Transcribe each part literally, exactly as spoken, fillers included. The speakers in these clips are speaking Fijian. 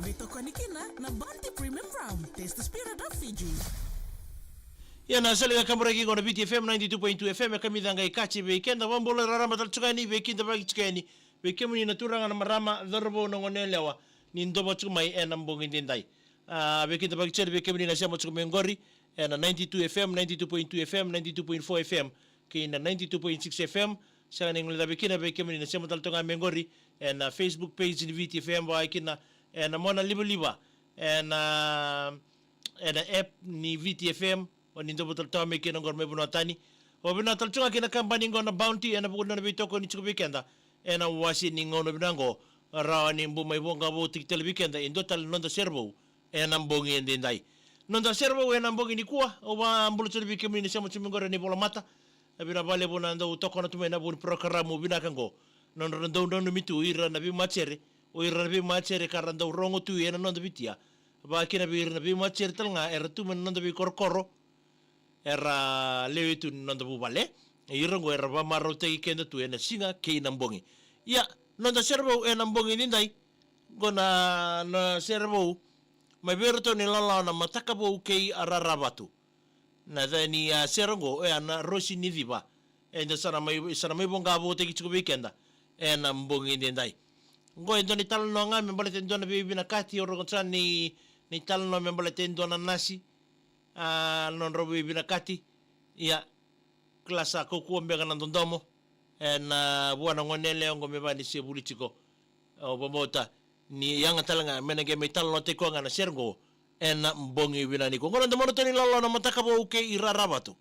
Veitokoni kina na Bounty Premium Rum. Taste the spirit of Fiji. Ia na sala ga kaburaki qo na Viti F M ninety-two point two F M, e kamica qai kaci vei keda, vabula raraba tale tiko yani, veikidavaki tiko yani vei kemuni na turaga, na marama, cauravou, na goneyalewa, ni dova tiko mai ena bogi edaidai. A, veikidavaki tiko yani vei kemuni na sema tiko mai qori ena ninety-two F M, ninety-two point two F M, ninety-two point four F M, kei na ninety-two point six F M. Sega ni guilecavi kina vei kemuni na sema tale toka mai qori ena Facebook page ni Viti F M, vaka kina ena mona livaliva ena, ena app ni Viti F M, o ni dau vata tale toka mai kina qori mai vanua tani. O vinaka tale toka kina kabani qo na Bounty ena vuku ni nona veitokoni tiko vei keda ena wase ni gauna vinaka qo, rawa ni bau mai voqa vou tiki tale vei keda e dua tale na noda sere vou ena bogi edaidai. Noda sere vou ena bogi nikua, au vakabula tale vei kemuni na sema tiko mai qori ena ivolamata. Na vinaka vakalevu na dau tokona tu mai na vuku ni porokaramu vinaka qo. Nodra dau nanumi tu ira na veimatasere, o ira na veimatasere ka ra dau rogo tu ena noda Viti ya. Vaka kina vei ira na veimatasere tale ga era tu mai na noda veikorokoro, era lewe tu ni noda vuvale. Ira qo era vakamarautaki keda tu ena siga kei na bogi. Ia, noda sere vou ena bogi edaidai, qo na, na sere vou mai vei iratou na ilawalawa na Mataka Vou kei Araravatu. Na yaca ni, a, sere qo, e, a, na Rosi ni Civa. Eda sa na mai, sa na mai voqa vou tiko vei keda ena bogi edaidai. Qo e dua na italanoa ga me baleta e dua na veivinakati, au rogoca ni, ni talanoa me baleta e dua na nasi, a, nodra veivinakati. Ia, kila sa kaukauwa beka na dodomo ena, a, vua na goneyalewa qo me vaka ni se vuli tiko. Au vakabauta ni yaga tale ga me na qai mai talanoataki koya ga na sere qo ena bogi vinaka nikua. Qo na domona toni lalo na Mataka Vou kei Araravatu.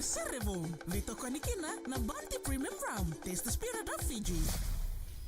Serevou, veitokoni kina na Bounty Premium Rum. Taste the spirit of Fiji.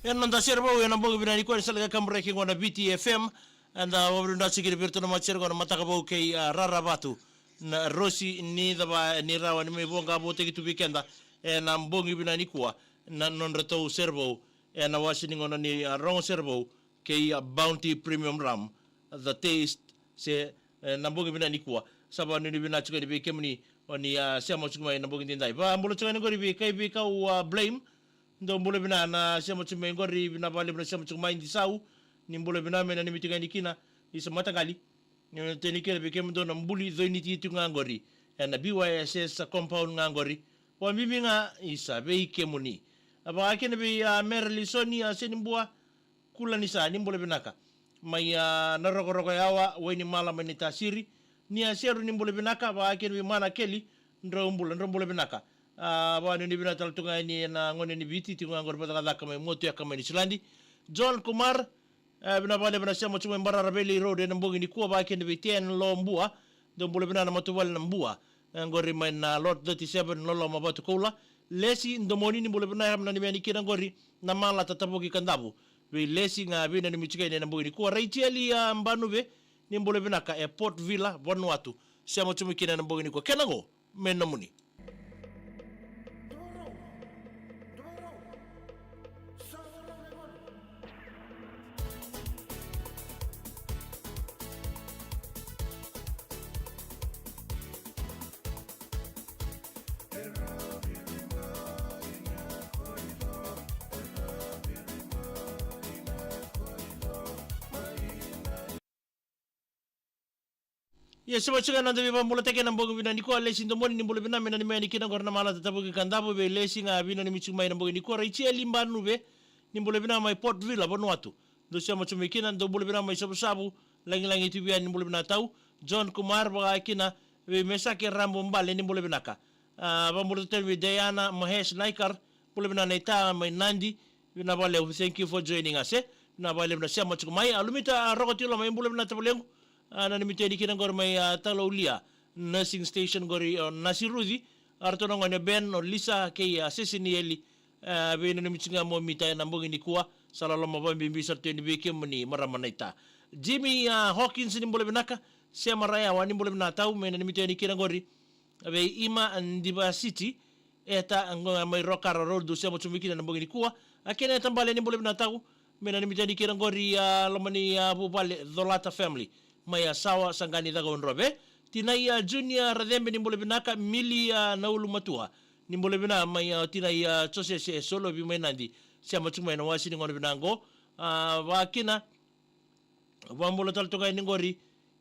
Ena noda Serevou ena bogi vinaka nikua ni sala ga kaburaki qo na Viti F M. Eda vavinavinaka tiko vei iratou na matasere qo na Mataka Vou kei, a, Rara Vatu. Na Rosi ni cava ni rawa ni mai voqa votaki tu vei keda ena bogi vinaka nikua na nodratou Serevou ena wase ni gauna ni, a, rogo Serevou kei, a, Bounty Premium Rum, the taste, se, e, na bogi vinaka nikua. Sa vakanuinui vinaka tiko yani vei kemuni o ni, a, sema tiko mai na bogi daidai. Vakabula tiko yani qori vei kai vei kau, a, Blame. Dou bula vinaka na sema tiko mai qori, vinaka vakalevu na sema tiko mai Disau. Ni bula vinaka me nanumi tiko yani kina, isa mataqali. Ni teni kina vei kemudou na buli coiniti tiko ga qori ena B Y S S compound ga qori. Vakabibi ga isa vei kemuni. A vaka kina vei, a, Mera Lisoni, a, Senibua, Kula ni sa, ni bula vinaka. Mai, a, na rokoroko yawa, Wainimala mai Naitasiri. Ni a Seru ni bula vinaka, vaka kina vei Mana Keli, drau bula, drau bula vinaka. A, vakanuinui vinaka tale tu ga yani ena gone ni Viti, tiko ga qori vakacakacaka mai Motueka mai Niusiladi. John Kumar, e, vinaka vakalevu na sema tiko mai Barara Valley Road ena bogi nikua, vaka kina vei Ten Lo Bua, dou bula vinaka na matavuvale na Bua. E, qori mai na Lot thirty-seven, Loloma, Vatukoula. Lesi Domoni, ni bula vinaka, me nanumi yani kina qori na Malata, Tavoki, Kadavu. Vei Lesi ga, veinanumi tiko yani ena bogi nikua. Raitieli, a, Banuve, ni bula vinaka e Port Vila, Vanuatu. Sema tiko mai kina ena bogi nikua. Kena qo me nomuni. Ia, sa vaka tiko na noda veivakabolataki ena bogi vinaka nikua, Lesi Domoni, ni bula vinaka, me nanumi yani kina qori na Malata, Tavoki, Kadavu. Vei Lesi ga, veinanumi tiko mai ena bogi nikua. Raitieli Banuve, ni bula vinaka mai Port Vila, Vanuatu. Dou sema tiko mai kina, dou bula vinaka mai Savusavu, Lagilagi, Tuivia, ni bula vinaka tau. John Kumar, vaka kina vei Mesake Rabo Bale, ni bula vinaka. A, vakabula tale vei Diana Mahesh Naikar, bula vinaka na ita mai Nadi, vinaka vakalevu, thank you for joining us, e. Vinaka vakalevu na sema tiko mai. A, Lumita, a, Roko Tilo mai, bula vinaka tavalequ. A, nanumi tiko yani kina qori mai, a, Taloulia Nursing Station qori, o Nasiruci. A, ratou na gone o Ben, o Lisa kei, a, Sesinieli. A, veinanumi tiko ga mo mita ena bogi nikua. Sa loloma vakabibi sara tu yani vei kemuni marama na ita. Jimmy, a, Hawkins, ni bula vinaka. Sema Rayawa, ni bula vinaka tau, me nanumi tiko yani kina qori vei Ima Divasiti, Eta, qo mai Rokara Road, dou sema tiko mai kina na bogi nikua. A kena Eta Bale, ni bula vinaka tau, me nanumi tiko yani kina qori, a, loma ni, a, vuvale Colata family mai, a, Sawa, Saqani, Cakaudrove. Tinai, a, Junior Racebe, ni bula vinaka. Mili, a, Naulumatua, ni bula vinaka mai, a, tinai, a, Josese Solovi mai Nadi. Sema tiko mai na wase ni gauna vinaka qo. A, vaka kina Vakabula tale toka yani qori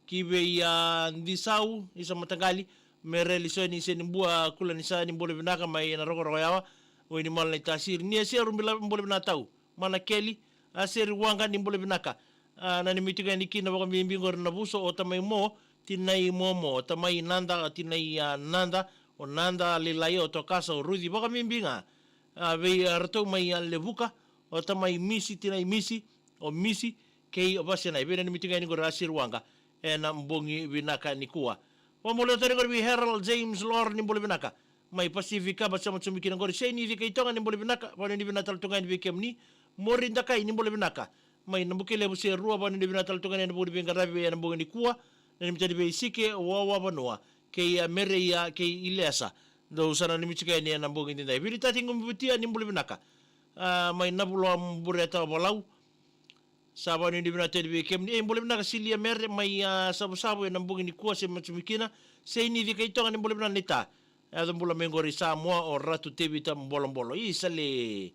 ki vei, a, Disau, isa mataqali, Mere Lisoni, Senibua, Kula ni sa, ni bula vinaka mai na Rokoroko Yawa, Wainimala, Naitasiri. Ni a Seru, bula vinaka tau. Mana Keli, a Seri Waqa, ni bula vinaka. A, nanumi tiko yani kina vakabibi qori na Vuso, o tamai Mo, tinai Momo, o tamai Nada, o tinai, a, Nada, o Nada Lilai, o Tokasa, o Ruci, vakabibi ga, a, vei, a, ratou mai, a, Levuka, o tamai Misi, tinai Misi, o Misi kei o Vasenai. Veinanumi tiko yani qori a Seri Waqa ena bogi vinaka nikua. Vakabula tale qori vei Harold James Lor, ni bula vinaka. Mai Pasifika, ba sema tiko mai kina qori. Seini Cikaitoga, ni bula vinaka. Vakanuinui vinaka tale toka yani vei kemuni. Mori Dakai, ni bula vinaka. Mai Nabukelevu, Serua, vakanuinui vinaka tale toka yani ena vuku ni veiqaravi ena bogi nikua. Nanumi tale vei Sike Wawavanua kei, a, Mereia kei Ileasa. Dou sa nanumi tiko yani ena bogi daidai. Vili Tati Qumivutia, ni bula vinaka. A, mai Navuloa, Bureta, Valau. Sa vakanuinui vinaka tale vei kemuni. E, bula vinaka Silia Mere mai, a, Savusavu ena bogi nikua, sema tiko mai kina. Seini Cikaitoga, ni bula vinaka na ita. E, yaco bula mai qori Samoa o Ratu Tevita Bolobolo. Isa le.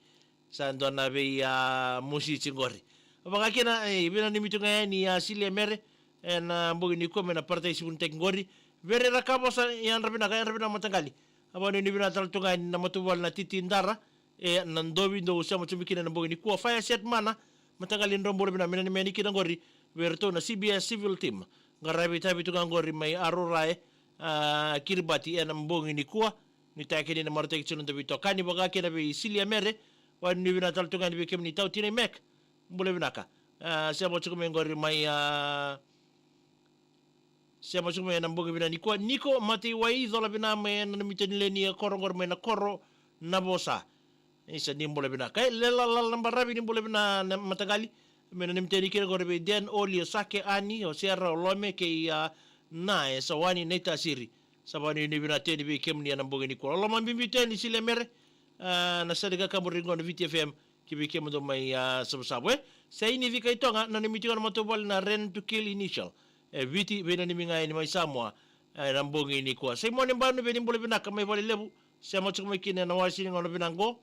Sa dua na vei, a, musisi qori. Vaka kina, e, veinanumi tu ga yani, a, Silia Mere ena bogi nikua mai na Parataisi Vunitaki qori. Vere Rakavosa, yadra vinaka, yadra vinaka mataqali. A, vakanuinui vinaka tale tu ga yani na matavuvale na Titi Dara, e, Nadovi, dou sema tiko mai kina ena bogi nikua. Fire Set Mana, mataqali, drau bula vinaka, me nanumi yani kina qori vei iratou na C B S Civil Team. Qaravi tavi tu ga qori mai Arorae, a, Kiribati ena bogi nikua. Ni taki ni na marautaki tiko na noda veitokani, vaka kina vei Silia Mere. Vakanuinui vinaka tale toka yani vei kemuni tau, tinai Mek, bula vinaka. A, sema tiko mai qori mai, a, Sema tiko mai ena bogi vinaka nikua. Niko Mataiwai, cola vinaka mai ena nanumi tani lewe ni koro qori mai Nakoro, Navosa. Isa, ni bula vinaka. E, Lela Lala na Baravi, ni bula vinaka na mataqali. Me nanumi tani kina qori vei Dan, Oli, o Sake, Ani, o Sera, o Lome, kei a Na, e Sawani, Naitasiri. Sa vakanuinui vinaka tani vei kemuni ena bogi nikua. Loloma bibi tani, Sile Mere. A, na sani ka kamu ri qo na Viti F M. Ki vei kemudou mai a Savusavu, e. Sa ini Vika i Toga, nanumi tiko na matavuvale na Ran to Kill Initial. E Viti, veinanumi ga yani mai Samoa. E, na bogi nikua. Saimone Banu, vei ni bula vinaka mai Valelevu. Sema tiko mai kina ena wasi ni gauna vinaka qo.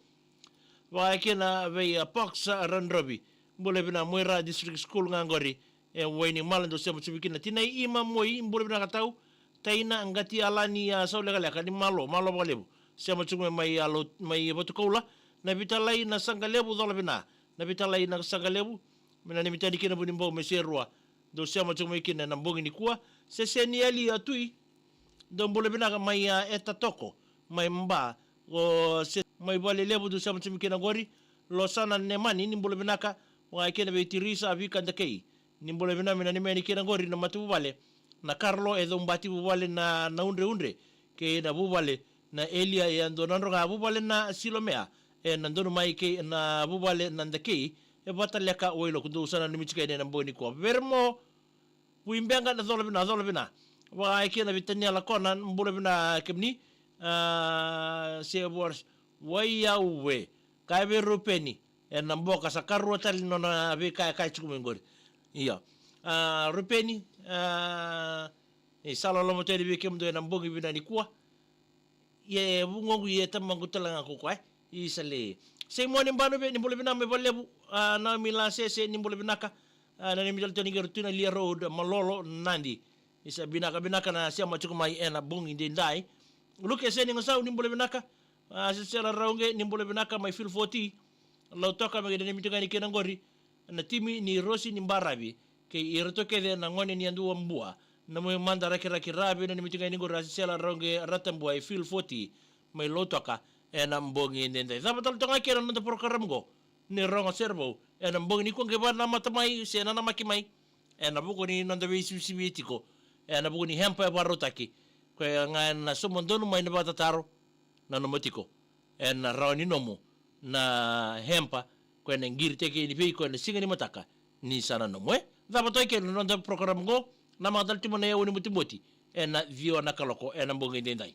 Vaka kina vei a Pox, a, Radrovi. Bula vinaka, Moira District School ga qori. E Wainimala, dou sema tiko mai kina. Tinai Ima Moi, bula vinaka tau. Taina Qati Alani, a, Saulekaleka, ni malo, malo vakalevu. Sema tiko mai, mai, a, Lo-, mai Vatukoula. Na Vitalai na Saqalevu, cola vinaka. Na Vitalai na Saqalevu. Me nanumi tani kina Vunibau mai Serua. Dou sema tiko mai kina ena bogi nikua. Sese ni Ali a Tui. Dou bula vinaka mai, a, Etatoko. Mai Ba. O se mai Valelevu, dou sema tiko mai kina qori. Losana Nemani, ni bula vinaka. Vaka kina vei Tirisa, a, Vika Dakei. Ni bula vinaka, me nanumi yani kina qori na matavuvale na Karlo e Caubati, vuvale na, na Udreudre, kei na vuvale na Elia e Yadua Nadroga, vuvale na Silomea e Nadonumai, kei na vuvale na Dakei e Vataleka, Wailoku. Dou sa nanumi tiko yani ena bogi nikua. Veremo Vuibeqa, na cola vinaka, cola vinaka. Vaka kina vei Taniela Kona, bula vinaka kemuni. A, se Wars, Waiaue. Kaya vei Rupeni, ena boka sa karua tale nona veika e kaya tiko mai qori. Io. A, Rupeni, a, e sa loloma tale vei kemudou ena bogi vinaka nikua. Ia e vugoqu, ia e tamaqu tale ga ko koya, e. Isa le. Saimone Banu, vei ni bula vinaka mai Valelevu, a, Naomi Lasese, ni bula vinaka. A, nanumi tale tiko ni qori tu na Lia Road, Malolo, Nadi. Isa, vinaka, vinaka na sema tiko mai ena bogi edaidai. Luke Seni Gasau, ni bula vinaka. A, Sesela Rauqe, ni bula vinaka mai Fil Foti. Lautoka, me qai nanumi tiko yani kina qori na timi ni Rosi ni Baravi, kei iratou kece na gone ni Yadua Bua. Na Muimada Rakiraki Ra, veinanumi tiko yani qori, a, Sesela Rauqe Ratabua e Fil Foti, mai Lautoka, ena bogi edaidai. Cava tale toka ga kina na noda porokaramu qo, ni Rogo Serevou, ena bogi nikua, qai vakanamata mai se nanamaki mai ena vuku ni noda veisivisivi tiko ena vuku ni hemper e vakarautaki. Koya ga ena sauma donu mai na vakatataro, nanuma tiko, ena rawa ni nomu na hemper, koya ena qiritaki yani vei iko ena siga ni mataka ni sa na nomu, e. Cava toka kina na noda porokaramu qo, namaka tale tu mai na yaua ni Botiboti ena ciwa na kaloko ena bogi edaidai.